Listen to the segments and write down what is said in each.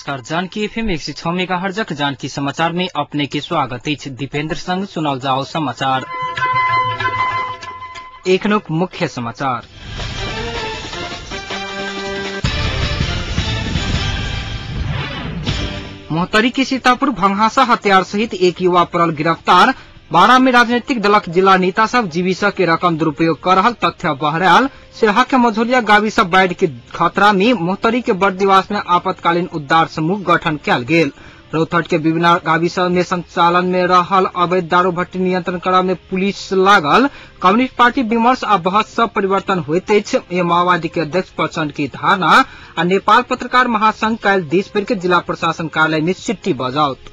नमस्कार, जानकी एफएम 106 मेगाहर्जक जानकी समाचार में अपने के स्वागत अछि। दीपेंद्र संग सुनाल जाओ समाचार। एखनुक मुख्य समाचार। मोहतरी के सीतापुर भंगहासा हथियार सहित एक युवा परल गिरफ्तार। बारा में राजनीतिक दलक जिला नेता सब जीविका के रकम दुरुपयोग कर रहल तथ्य बहरायल। सिरहा के मझौलिया गावी सब बाढ़ के खतरा में मोहतरी के बर्दिवास में आपातकालीन उद्धार समूह गठन कयल गेल। रौतहट के विभिन्न गावी सब में संचालन में रहल अवैध दारू भट्टी नियंत्रण करब में पुलिस लागल। कम्युनिस्ट पार्टी विमर्श आ बहस सब परिवर्तन होइत अछि, ये माओवादी के अध्यक्ष प्रचंड की धारणा। आ नेपाल पत्रकार महासंघ काल्हि देशभर के जिला प्रशासन कार्यालय में सिट्टी बजाओत।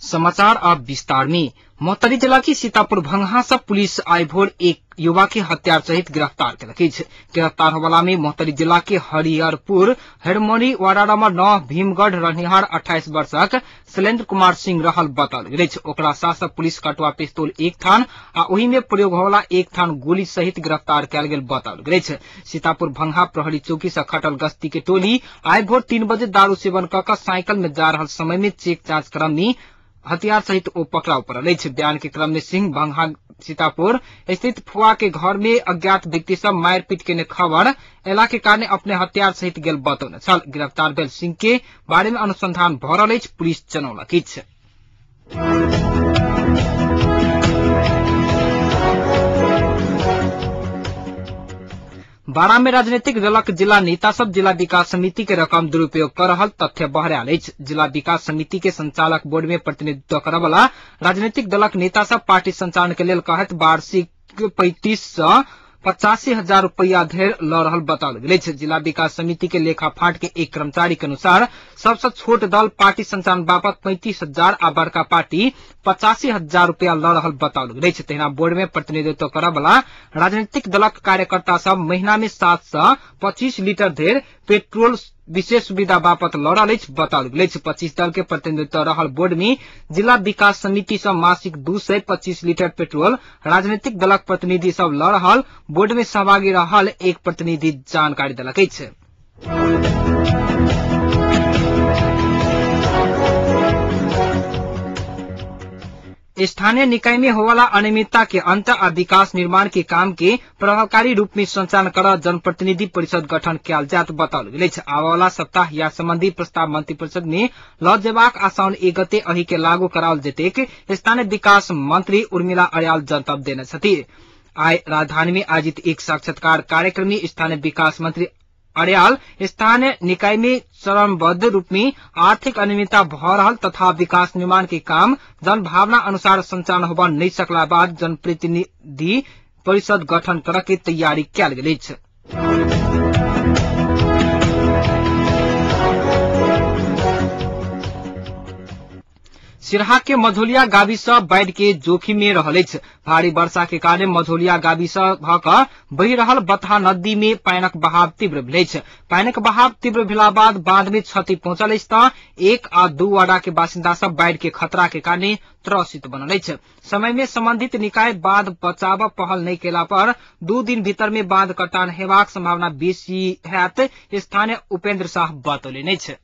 समाचार अब विस्तार में। मोहतरी जिला की सीतापुर भंगहा पुलिस आइ भोर एक युवा के हथियार सहित गिरफ्तार केलक अछि। गिरफ्तार होवला में मोहतरी जिला के हरिहरपुर हेरमोनी वार्ड नंबर 9 भीमगढ़ रहनिहार 28 वर्षक शैलेन्द्र कुमार सिंह रहल बताओल गेल अछि। ओकरा साथ पुलिस कटुआ पिस्तौल एक थान आ ओहि में प्रयोग होवला एक थान गोली सहित गिरफ्तार कयल गेल बताओल गेल अछि। सीतापुर भंगहा प्रहरी चौकी से खटल गश्ती के टोली आइ भोर 3 बजे दारू सेवन क के साइकिल में जा रहल समय में चेक जांच क्रम में हथियार सहित ओ पकड़ाव पड़ल अछि। बयान के क्रम में सिंह भंगहा सीतापुर स्थित फुआ के घर में अज्ञात व्यक्ति सब मारपीट के खबर एला के कारण अपने हथियार सहित गेल बतौने छल। गिरफ्तार भेल सिंह के बारे में अनुसंधान भ रहल अछि, पुलिस जनौलक अछि। बारा में राजनीतिक दलक जिला नेता सब जिला विकास समिति के रकम दुरुपयोग कर रहल तथ्य बहरायल अछि। जिला विकास समिति के संचालक बोर्ड में प्रतिनिधित्व करवला राजनीतिक दलक नेता सब पार्टी संचालन के लेल कहैत वार्षिक 35 से 85 हजार रुपया धरि ल रहल बताओल गेल अछि। जिला विकास समिति के लेखा फाँट के एक कर्मचारी के अनुसार सबसे छोट दल पार्टी संचालन बापत 35 हजार आ बड़का पार्टी 85 हजार रुपया ल रहल बताओल गेल अछि। तहिना बोर्ड में प्रतिनिधित्व करवला राजनीतिक दलक कार्यकर्ता सब महीना में 7 से 25 लीटर धरि पेट्रोल विशेष सुविधा बापत ल रहल अछि बताओल गेल अछि। 25 दल के प्रतिनिधित्व रहल बोर्ड में जिला विकास समिति से मासिक 225 लीटर पेट्रोल राजनीतिक दलक प्रतिनिधि सब ल रहल बोर्ड में सहभागी रहल एक प्रतिनिधि जानकारी देलक अछि। स्थानीय निकाय में होवाला अनियमितता के अंत आ विकास निर्माण के काम के प्रभावकारी रूप में संचालन कर जनप्रतिनिधि परिषद गठन कयल जायत बताओल गेल अछि। आबयवला सप्ताह या संबंधी प्रस्ताव मंत्री परिषद में ल जेबाक आ साउन 1 गते अहि के लागू कराओल जेतेक स्थानीय विकास मंत्री उर्मिला अर्याल जनतब देने छथि। आइ राजधानी में आयोजित एक साक्षात्कार कार्यक्रम में स्थानीय विकास मंत्री अर्याल स्थानीय निकाय में चरणबद्ध रूप में आर्थिक अनियमितता भ रहल तथा विकास निर्माण के काम जनभावना अनुसार संचालन होबा नहि सकला बाद जनप्रतिनिधि परिषद गठन करऽ के तैयारी कयल गेल अछि। सिरहा के मझौलिया गावी से बाढ़ के जोखिम में रहल अछि। भारी वर्षा के कारण मझौलिया गावी से भ क बहि रहल बतहा नदी में पानिक बहाव तीव्र भेल अछि। पानिक बहाव तीव्र भेला बाद बांध में क्षति पहुंचल अछि त 1 आ 2 वार्डा के बासिन्दा सब बाढ़ के खतरा के कारण त्रसित बनल अछि। समय में संबंधित निकाय बांध बचाव पहल नहि केला पर 2 दिन भीतर में बांध कटान हेबाक संभावना बेसी हैत, स्थानीय उपेंद्र शाह बतौलनि अछि।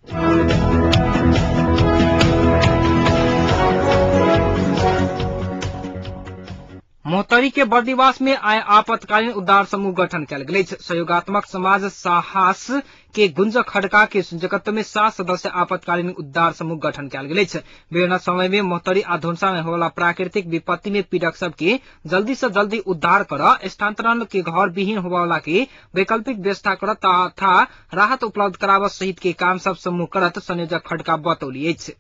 मोहतरी के बर्दिवास में आइ आपातकालीन उद्धार समूह गठन कयल गेल अछि। सहयोगात्मक समाज साहस के गुंज खड़का के संयोजकत्व में 7 सदस्य आपातकालीन उद्धार समूह गठन कयल गेल अछि। विभिन्न समय में मोहतरी आ धनुषा में होवला प्राकृतिक विपत्ति में पीड़क सब के जल्दी से जल्दी उद्धार कर स्थानांतरण के घर विहीन होवला के वैकल्पिक व्यवस्था कर तथा राहत उपलब्ध कराबऽ सहित के काम सब समूह करत संयोजक खड़का बतौली अछि।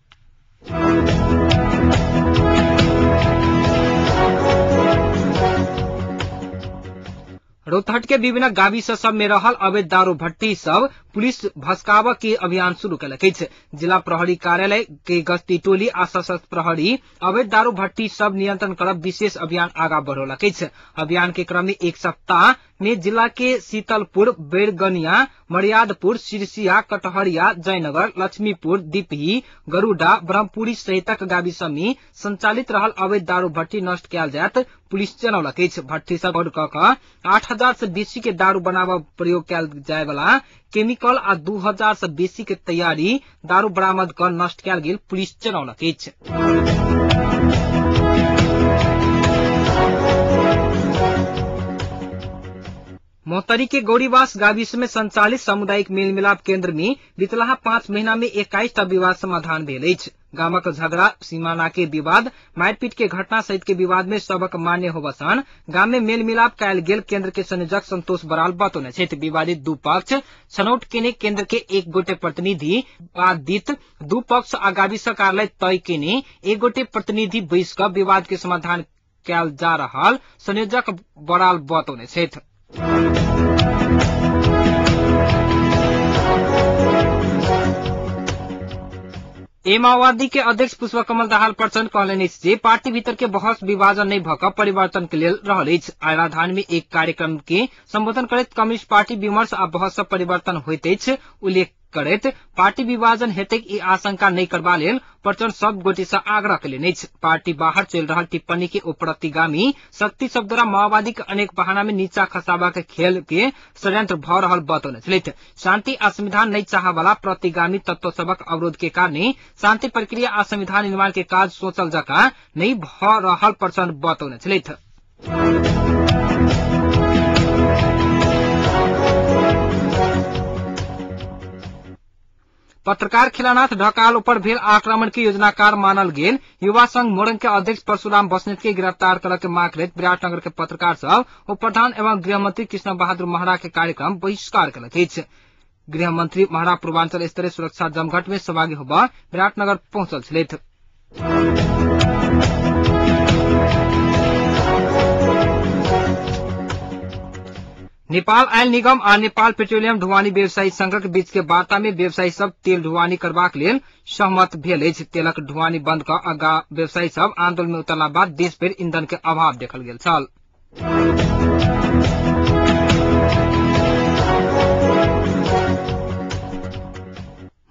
रौतहट के विभिन्न गावी सब में रहल अवैध दारू भट्टी सब पुलिस भस्काव के अभियान शुरू केलक अछि। जिला प्रहरी कार्यालय के गश्ती टोली आ सशस्त्र प्रहरी अवैध दारू भट्टी सब नियंत्रण करब विशेष अभियान आगा बढ़ौलक अछि। अभियान के क्रम में एक सप्ताह में जिला के शीतलपुर, बेरगनिया, मर्यादपुर, सिरसिया, कटहरिया, जयनगर, लक्ष्मीपुर, दीपही, गरुडा, ब्रह्मपुरी सहितक गाविस में संचालित रहल अवैध दारू भट्टी नष्ट कयल जायत पुलिस जनौलक अछि। भट्टी सब क क 8000 से बेसी के दारू बनाबऽ प्रयोग कयल जाय वाला केमिकल आ 2000 से बेसी के तैयारी दारू बरामद क नष्ट कयल गेल पुलिस जनौलक अछि। मोहतरी के गौरीवास गाविस में संचालित सामुदायिक मेलमिलाप केन्द्र में बितलाहा 5 महीना में 21 टा विवाद समाधान भेल अछि। गामक झगड़ा, सीमाना के विवाद, मारपीट के घटना सहित के विवाद में सबक मान्य होबसन गाम में मेलमिलाप कयल गेल केन्द्र के संयोजक संतोष बराल बतौने छथि। विवादित दू पक्ष छनौट केने केन्द्र के एक गोटे प्रतिनिधि बाधित दू पक्ष आ गाविस कार्यालय तय केने एक गोटे प्रतिनिधि बैस क विवाद के समाधान कयल जा रहल संयोजक बराल बतौने छथि। माओवादी के अध्यक्ष पुष्पकमल दाहाल प्रचण्ड कहलनि अछि जे पार्टी भीतर के बहस विभाजन नहि भऽ कऽ परिवर्तन के लेल रहल अछि। आइ राजधानी में एक कार्यक्रम के संबोधन करैत कम्युनिस्ट पार्टी विमर्श आ बहस सँ परिवर्तन होइत अछि उल्लेख करैत पार्टी विभाजन हेतैक ई आशंका नहि करबा लेल प्रचण्ड सब गोटे सँ आग्रह कयलनि अछि। पार्टी बाहर चलि रहल टिप्पणी के ओ प्रतिगामी शक्ति सब द्वारा माओवादी के अनेक बहाना में नीचा खसाबा के खेल के षड्यंत्र भऽ रहल बतौने छलथि। शांति आ संविधान नहि चाहऽ वाला प्रतिगामी तत्व सबक अवरोध के कारणे शांति प्रक्रिया आ संविधान निर्माण के काज सोचल जकाँ नहि भऽ रहल प्रचण्ड बतौने छलथि। पत्रकार खिलानाथ ढकाल ऊपर भेल आक्रमण के योजनाकार मानल गेल युवा संघ मोरंग के अध्यक्ष परशुराम बस्नेत के गिरफ्तार करऽ के मांग करैत विराटनगर के पत्रकार सब उप प्रधान एवं गृहमंत्री कृष्ण बहादुर महरा के कार्यक्रम बहिष्कार केलक अछि। गृहमंत्री महरा पूर्वांचल स्तरीय सुरक्षा जमघट में सहभागी होबऽ विराटनगर पहुंचल छलथि। नेपाल आयल निगम आ नेपाल पेट्रोलियम ढुवानी व्यवसायी संघक बीच के वार्ता में व्यवसायी सब तेल ढुवानी करबाक लेल सहमत भेल अछि। तेलक ढुवानी बंद क आगा व्यवसायी सब आंदोलन में उतरला बाद देश भरि ईंधन के अभाव देखल गेल छल।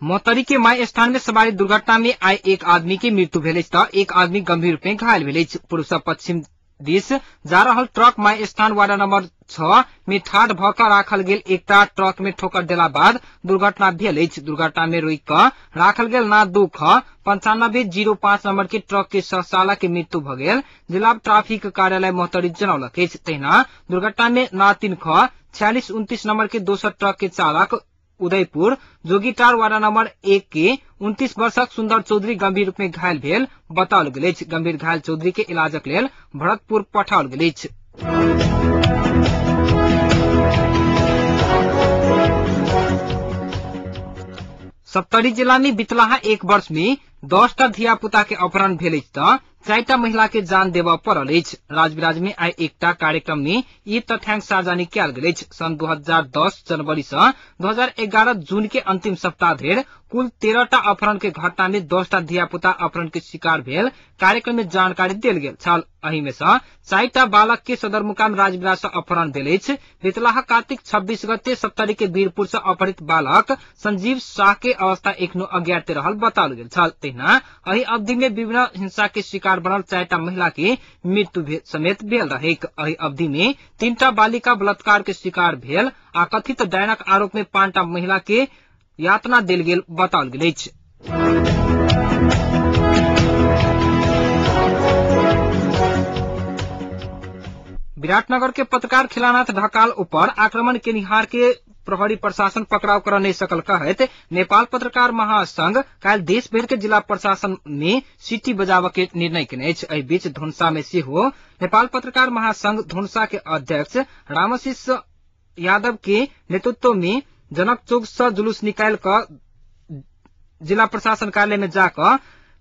मोहतरी के माई स्थान में सवारी दुर्घटना में आइ एक आदमी के मृत्यु भेल अछि त एक आदमी गंभीर रूप में घायल भेल अछि। पूर्व सँ पश्चिम दिस जा रहल ट्रक माई स्थान वार्ड नंबर 6 में ठाढ़ भऽ कऽ राखल गेल एकटा ट्रक में ठोकर देला बाद दुर्घटना भेल अछि। दुर्घटना में रोकि कऽ राखल गेल ना 2 ख 9505 नंबर के ट्रक के सहचालक के मृत्यु भऽ गेल जिला ट्रैफिक कार्यालय मोहतरी जनौलक अछि। तहिना दुर्घटना में ना 3 ख 4629 नंबर के दोसर ट्रक के चालक उदयपुर जोगीटार वार्ड नंबर 1 के 29 वर्षक सुन्दर चौधरी गंभीर रूप में घायल भेल बताओल गेल अछि। गंभीर घायल चौधरी के इलाजक लेल भरतपुर पठाओल गेल अछि। सप्तरी जिला में बितलाहा एक वर्ष में 10 टा धियापुता के अपहरण भेल अछि त 4 टा महिला के जान देबऽ पड़ल अछि। राजविराज में आइ एकटा कार्यक्रम में ई तथ्यांक सार्वजनिक कयल गेल अछि। सन् 2010 जनवरी सँ 2011 जून के अंतिम सप्ताह धरि कुल 13 टा अपहरण के घटना में 10 टा धियापुता अपहरण के शिकार भेल कार्यक्रम में जानकारी देल गेल छल। एहि में सँ 4 टा बालक के सदरमुकाम राजविराज सँ अपहरण भेल अछि। बितलाहा कार्तिक 26 गते सप्तरी के वीरपुर सँ अपहरित बालक संजीव शाह के अवस्था एखनो अज्ञात रहल बताओल गेल छल। तहिना एहि अवधि में विभिन्न हिंसा के शिकार बनल 4 टा महिला के मृत्यु समेत भेल रहेक। एहि अवधि में 3 टा बालिका बलात्कार के शिकार भेल आ कथित डायनक आरोप में 5 टा महिला के यातना देल गेल बताओल गेल अछि। विराटनगर के पत्रकार खिलानाथ ढकाल ऊपर आक्रमण केनिहार के प्रहरी प्रशासन पकड़ाव कर नहीं सकल कहैत नेपाल पत्रकार महासंघ काल्हि देशभरि के जिला प्रशासन में सीटी बजाबऽ के निर्णय केने अछि। एहि बीच धनुषा में सेहो नेपाल पत्रकार महासंघ धनुषा के अध्यक्ष रामशीष यादव के नेतृत्व में जनक चौक से जुलूस निकालि कऽ जिला प्रशासन कार्यालय में जाकऽ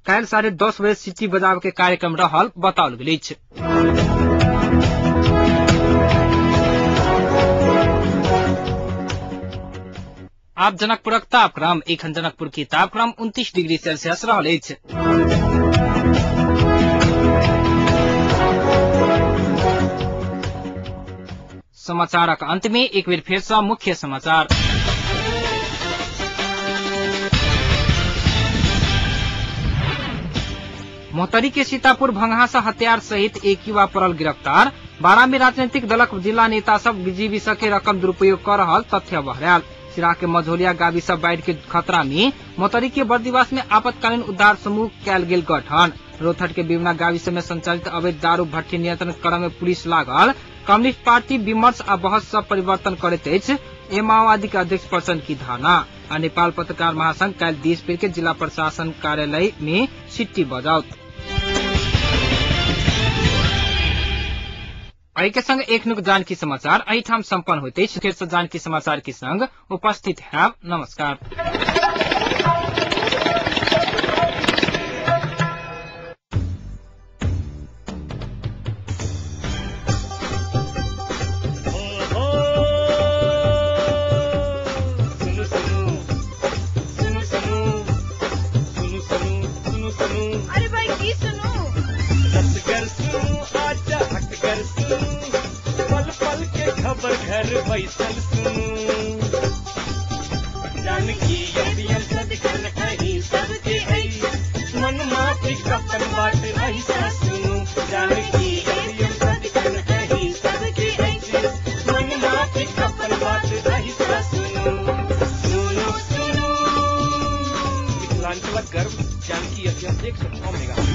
काल्हि 10:30 बजे सीटी बजाबऽ के कार्यक्रम रहल बताओल गेल अछि। आब जनकपुरक तापक्रम। एखन जनकपुर के तापक्रम 29 डिग्री सेल्सियस रहल अछि। समाचारक अंत में एक बेर फेर सँ मुख्य समाचार। मोहतरी के सीतापुर भंगहा से हथियार सहित एक युवा परल गिरफ्तार। बारा में राजनीतिक दलक जिला नेता सब जीविका के रकम दुरुपयोग कर रहल तथ्य बहरायल। सिराहा के मझौलिया गावी सब बाढ़ के खतरा में मोहतरी के बर्दिवास में आपातकालीन उद्धार समूह कैल गेल गठन। रोहतक के बिमना गावी में संचालित अवैध दारू भट्टी नियंत्रण क्रम में पुलिस लागल। कम्युनिस्ट पार्टी विमर्श आ बहस सब परिवर्तन करैत अछि, ए माओवादी के अध्यक्ष प्रचण्ड की धारणा। आ नेपाल पत्रकार महासंघ काल्हि देशभर के जिला प्रशासन कार्यालय में सिट्टी बजाओत। एहि के संग एक नुक जानकी समाचार एहिठाम सम्पन्न होइत अछि। फेर से जानकी समाचार के संग उपस्थित हैब। नमस्कार। अरे भाई की सुनू, पल पल के खबर घर बैसल सुनू, जानकी अभियन सदिखन अहीं सबके अछि, मन माफी अपन बात अहिसा सुनू, जानकी अभियन सदिखन अहीं सबके अछि, मन माफी अपन बात अहिसा सुनू, सुनू सुनू। मिथिलांचलक गर्व जानकी एफएम 106 मेगा।